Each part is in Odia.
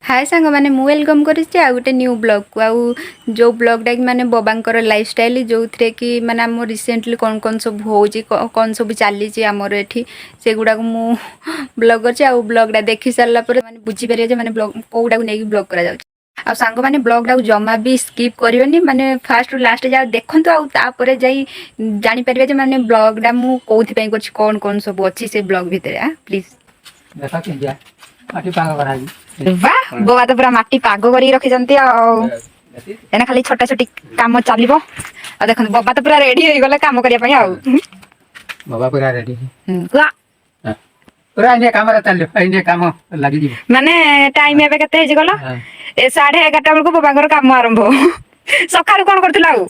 ହାଏ ସାଙ୍ଗମାନେ, ମୁଁ welcome କରିଛି ଆଉ ଗୋଟେ ନ୍ୟୁ ବ୍ଲଗ୍କୁ। ଆଉ ଯେଉଁ ବ୍ଲଗ୍ଟା କି ମାନେ ବବାଙ୍କର ଲାଇଫଷ୍ଟାଇଲ୍, ଯେଉଁଥିରେ କି ମାନେ ଆମ ରିସେଣ୍ଟଲି କ'ଣ କ'ଣ ସବୁ ହେଉଛି, କ'ଣ ସବୁ ଚାଲିଛି ଆମର ଏଠି, ସେଗୁଡ଼ାକୁ ମୁଁ ବ୍ଲଗ୍ କରିଛି। ଆଉ ବ୍ଲଗ୍ଟା ଦେଖି ସାରିଲା ପରେ ମାନେ ବୁଝିପାରିବେ ଯେ ମାନେ ବ୍ଲଗ୍ କେଉଁଟାକୁ ନେଇକି ବ୍ଲଗ୍ କରାଯାଉଛି। ଆଉ ସାଙ୍ଗମାନେ, ବ୍ଲଗ୍ଟାକୁ ଜମା ବି ସ୍କିପ୍ କରିବେନି, ମାନେ ଫାଷ୍ଟରୁ ଲାଷ୍ଟ ଯାଅ ଦେଖନ୍ତୁ ଆଉ ତାପରେ ଯାଇ ଜାଣିପାରିବେ ଯେ ମାନେ ବ୍ଲଗ୍ଟା ମୁଁ କେଉଁଥିପାଇଁ କରିଛି, କ'ଣ କ'ଣ ସବୁ ଅଛି ସେ ବ୍ଲଗ୍ ଭିତରେ। ପ୍ଲିଜ୍। ଦେଖ, କେମିତିଆ ମାଟି ପାଗ କରାହେଇଛି। ବାଃ, ବୋବା ତ ପୁରା ମାଟି ପାଗ କରିକି ରଖିଛନ୍ତି। ଆଉ ଏଇନା ଖାଲି ଛୋଟ ଛୋଟି କାମ ଚାଲିବ। ଆଉ ଦେଖନ୍ତୁ, ବବା ତ ପୁରା ରେଡି ହେଇଗଲେ କାମ କରିବା ପାଇଁ ଆଉ। ବାବା ପୁରା ରେଡି। କୁହ। ପୁରା ଏଇନେ କାମରେ ଚାଲିବ, ଏଇନେ କାମ ଲାଗିଯିବ। ମାନେ ଟାଇମ ଏବେ କେତେ ହେଇଛି ଗଲ? ଏ 11:30 ବେଳକୁ ବୋବାଙ୍କର କାମ ଆରମ୍ଭ। ସକାଳୁ କଣ କରୁଥିଲ ଆଉ?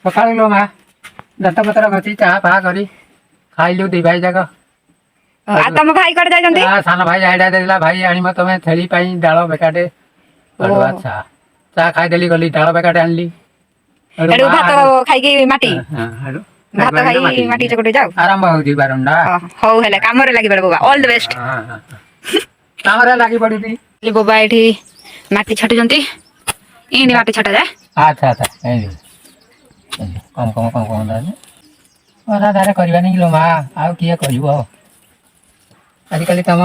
ସକାଳୁ ଲୋ ମା, ଦାନ୍ତ ପତ୍ର ଘଷି, ଚାହା ଫାହା କରି ଖାଇଲୁ ଦି ଭାଇ ଯାକ। ଆଉ ତମ ଭାଇ କୁଆଡେ ଯାଇଛନ୍ତି? ସାନ ଭାଇ ଆଇଡିଆ ଦେଇଥିଲା, ଭାଇ ଆଣିବ ତମେ ଛେଳି ପାଇଁ ଡାଳ ବେକାଟେ। ହେଠୁ ଆଚ୍ଛା, ଚା ଖାଇଦେଲି, ଗଲି ଡାଳ ବେକାଟେ ଆଣିଲି। ହେଠୁ ଏଠୁ ମା ଭାତ ଖାଇକି ମାଟି ହଁ, ହେଠୁ ଭାତ ଖାଇ ମାଟି ଚକଟି ଯାଉ। ଆରମ୍ଭ ହଉଛି ବାରଣ୍ଡା। ହଉ, ହେଲେ କାମରେ ଲାଗିପଡ ବୋବା, ଅଲ୍ the best. ହଁ। କାମରେ ଲାଗି ପଡୁଛି। ବୋବା ଏଠି ମାଟି ଛାଟୁଛନ୍ତି। ଏମିତି ମାଟି ଛଟା ଯାଏ। ଆଚ୍ଛା, ଏଇ କମ କମ କମ କମ ଅଧା କରିବାନି କି ଲୋ ମା, ଆଉ କିଏ କରିବ? ଆଜିକାଲି ତମ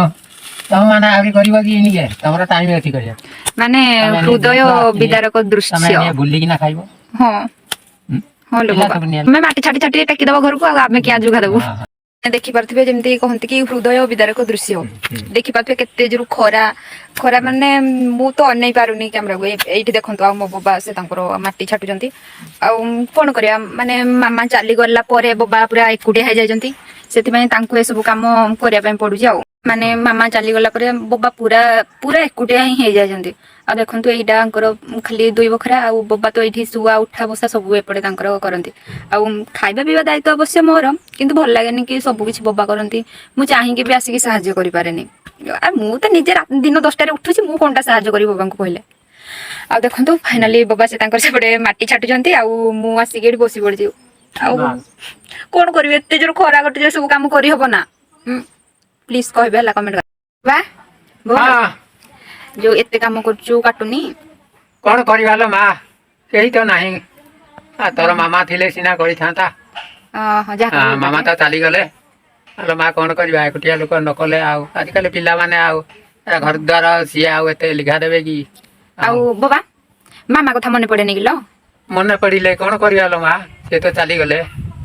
ମାନେ ଆହୁରି କରିବ କି ଏଇନିକେ? ତମର ଟାଇମ ଅଛି କରିବା। ମାନେ ତମେ ହୃଦୟ ବିଦାରକ ତମେ ଦୃଶ୍ୟ। ଏନେ ବୁଲିକିନା ଖାଇବ। ହଁ। ହଁ ଲୋ ପିଲା ବାବା। ସବୁ ନିଆଁ- ଆମେ ମାଟି ଛାଟି ଛାଟି ଟେକି ଦବ ଘରକୁ ଆଉ ଆମେ କିଆଁ ଯୋଗା ଦବୁ? ହଁ। ଦେଖିପାରୁଥିବେ, ଯେମିତି କହନ୍ତି କି ହୃଦୟ ବିଦାରକ ଦୃଶ୍ୟ, ଦେଖିପାରୁଥିବେ କେତେ ଜୋର ଖରା। ଖରା ମାନେ ମୁଁ ତ ଅନେଇ ପାରୁନି କ୍ୟାମେରାକୁ। ଏଇଠି ଦେଖନ୍ତୁ, ଆଉ ମୋ ବୋବା ସେ ତାଙ୍କର ମାଟି ଛାଟୁଛନ୍ତି। ଆଉ କଣ କରିବା, ମାନେ ମାମା ଚାଲିଗଲା ପରେ ବୋବା ପୁରା ଏକୁଟିଆ ହେଇଯାଇଛନ୍ତି। ସେଥିପାଇଁ ତାଙ୍କୁ ଏସବୁ କାମ କରିବା ପାଇଁ ପଡୁଛି। ଆଉ ମାନେ ମାମା ଚାଲିଗଲା ପରେ ବୋବା ପୁରା ପୁରା ଏକୁଟିଆ ହିଁ ହେଇଯାଇଛନ୍ତି। ଆଉ ଦେଖନ୍ତୁ, ଏଇଟା ତାଙ୍କର ଖାଲି ଦୁଇ ବଖରା। ଆଉ ବୋବା ତ ଏଇଠି ଶୁଆ ଉଠା ବସା ସବୁ ଏପଟେ ତାଙ୍କର କରନ୍ତି। ଆଉ ଖାଇବା ପିଇବା ଦାୟିତ୍ୱ ଅବଶ୍ୟ ମୋର, କିନ୍ତୁ ଭଲ ଲାଗେନି କି ସବୁ କିଛି ବୋବା କରନ୍ତି। ମୁଁ ଚାହିଁକି ବି ଆସିକି ସାହାଯ୍ୟ କରିପାରେନି। ଆଉ ମୁଁ ତ ନିଜେ ଦିନ 10ଟାରେ ଉଠୁଛି, ମୁଁ କଣଟା ସାହାଯ୍ୟ କରିବି ବୋବାଙ୍କୁ କହିଲେ? ଆଉ ଦେଖନ୍ତୁ, ଫାଇନାଲି ବୋବା ସେ ତାଙ୍କର ସେପଟେ ମାଟି ଛାଟୁଛନ୍ତି ଆଉ ମୁଁ ଆସିକି ଏଠି ବସି ପଡିଛି। ଆଉ କଣ କରିବି? ଏତେ ଜୋର ଖରା କଟୁଛି, ସବୁ କାମ କରିହବ ନା? ପ୍ଲିଜ କହିବେ ହେଲା କମେଣ୍ଟ ବା। ହଁ। ଯୋଉ ଏତେ କାମ କରୁଛୁ, କାଟୁନି? କଣ କରିବା ଲୋ ମା, କେହି ତ ନାହିଁ। ତୋର ମାମା ଥିଲେ ସିନା କରିଥାନ୍ତା। ହଁ, ଯାହା ହଁ, ମାମା ତ ଚାଲିଗଲେ ଲୋ ମା, କଣ କରିବା? ଏକୁଟିଆ ଲୋକ ନ କଲେ ଆଉ ଆଜିକାଲି ପିଲାମାନେ ଆଉ ଏରା ଘର ଦ୍ୱାର ସିଏ ଆଉ ଏତେ ଲିଖା ଦେବେ କି? ଆଉ ବୋବା, ମାମା କଥା ମନେ ପଡେନି କିଲୋ? ମନେ ପଡିଲେ କଣ କରିବା ଲୋ ମା, ସେ ତ ଚାଲିଗଲେ।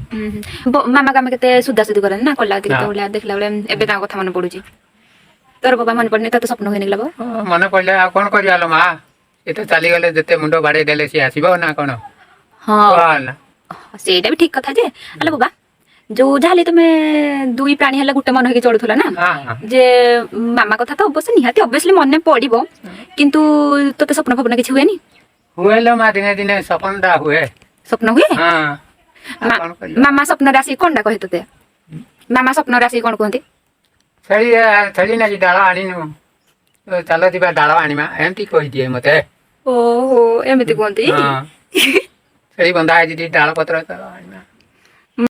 ହୁଁ ହୁଁ। ମାମାକୁ ଆମେ କେତେ ସୁଧା ସୁଧି କରନ୍ତି ନା, କଲା କେତେ ଭଳିଆ ଦେଖିଲା ବେଳେ ଏବେ ତାଙ୍କ କଥା ମନେ ପଡୁଛି। ତୋର ବାବା ମନେ ପଡୁନି? ତୋତେ ସ୍ୱପ୍ନ ହୁଏନି କିଲୋ ବାବା? ହଁ, ମନେ ପଡିଲେ ଆଉ କଣ କରିବା ଲୋ ମା, ସେ ତ ଚାଲିଗଲେ। ଯେତେ ମୁଣ୍ଡ ବାଡେଇ ଦେଲେ ସିଏ ଆସିବ ନା କଣ? ହଁ। କଣ? ସେଇଟା ବି ଠିକ କଥା ଯେ, ଆଲେ ବାବା, ଯୋଉ ଯାହାହେଲେ ତମେ ଦୁଇ ପ୍ରାଣୀ ହେଲେ ଗୋଟେ ମନ ହେଇକି ଚଳୁଥିଲ ନା? ହଁ। ଯେ ମାମା କଥା ତ ଅବଶ୍ୟ ନିହାତି ଅବଭିୟସଲି ମନେ ପଡିବ, କିନ୍ତୁ ତୋତେ ସ୍ୱପ୍ନ ଫପ୍ନ କିଛି ହୁଏନି? ହୁଏ ଲୋ ମା, ଦିନେ ଦିନେ ସପନଟା ହୁଏ। ସ୍ୱପ୍ନ ହୁଏ? ହଁ, ଆଉ କଣ କରିବା? ମାମା ସ୍ୱପ୍ନରେ ଆସିକି କଣଟା କହେ ତୋତେ? ମାମା ସ୍ୱପ୍ନରେ ଆସିକି କଣ କୁହନ୍ତି? ଛେଳି ଛେଳି ନାକି ଡାଳ ଆଣିନୁ, ଚାଲ ଯିବା ଡାଳ ଆଣିବା, ଏମିତି କହିଦିଏ ମତେ। ଓହୋ, ଏମିତି କୁହନ୍ତି? ହଁ, ଛେଳି ବନ୍ଧା ହେଇଛି, ଟିକେ ଡାଳ ପତ୍ର ଚାଲ ଆଣିବା।